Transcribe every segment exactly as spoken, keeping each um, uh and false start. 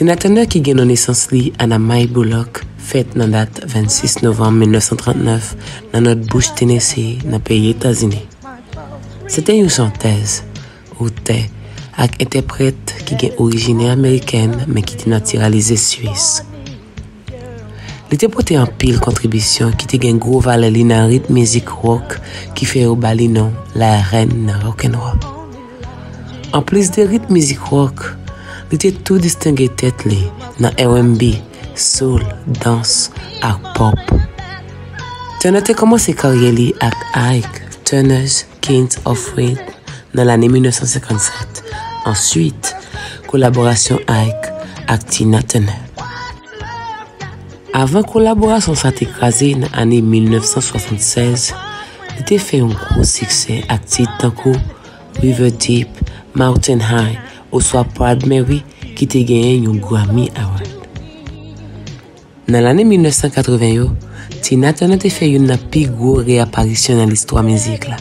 Tina Turner, ki gen non nesans li Anna Mae Bullock, fèt nan dat vennsis novanm mil nèf san trannèf nan Nòt Bush, Tennessee, nan peyi Etazini. Se te yon chantèz, otè, ak entèprèt ki gen orijinè amerikèn, men ki te natiralize Swis. Li te pote anpil kontribisyon ki te gen gwo valè li nan ritm mizik wòk, ki fè yo ba li non la rèn nan rock'n'roll. Anplis de ritm mizik wòk, li te tou distenge tèt li nan R and B, soul, dans, ak pop. Turner te kòmanse karyè li ak Ike Turner's Kings of Swing nan lane mil nèf san senkannsèt. Answit, kolaborasyon Ike ak Tina Turner. Avan kolaborasyon sa te kraze nan ane mil nèf san swasanntsèz, li te fè yon gwo siksè ak tit tankou River Deep, Mountain High, oswa Proud Mary, ki te genyen yon Grammy Award. Nan lane mil nèf san katreven yo, Tina Turner te fè youn nan pi gwo reaparisyon nan listwa mizik la.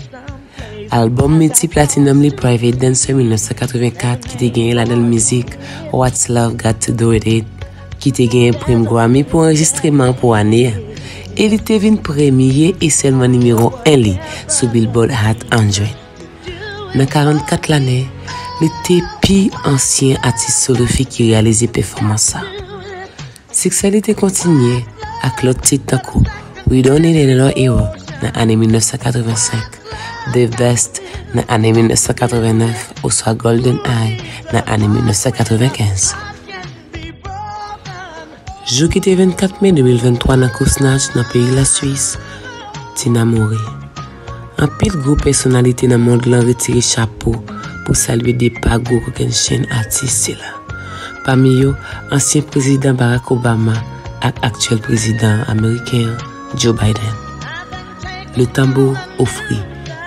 Albòm milti platinum li, Private Dancer, mil nèf san katreven kat, ki te genyen ladan l mizik What's Love Got to Do With It, ki te genyen prim Grammy pou anrejistreman pou ane a, e li te vin premye e sèlman nimewo en li sou Billboard Hot one hundred. Nan karannkat lane, li te pi ansyen atis solo fi ki reyalize pèfòmans sa. Siksè li te kontinye ak lòt tit tankou We Don't Need Another Hero nan ane mil nèf san katreven senk, The Best nan ane mil nèf san katreven nèf, oswa Golden Eye nan ane mil nèf san katreven kenz. Jou ki te vennkat me de mil venntwa nan Kusnacht nan peyi Laswis, Tina mouri. Anpil gwo pèsonalite nan mond lan retire chapo pou salye depa gwo kokennchenn atis sila. Pami yo, ansyen prezidan Barack Obama ak aktyèl prezidan ameriken an, Joe Biden. Le Tambour ofri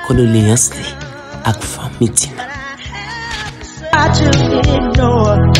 kondoleyans li ak fanmi Tina. I just ignore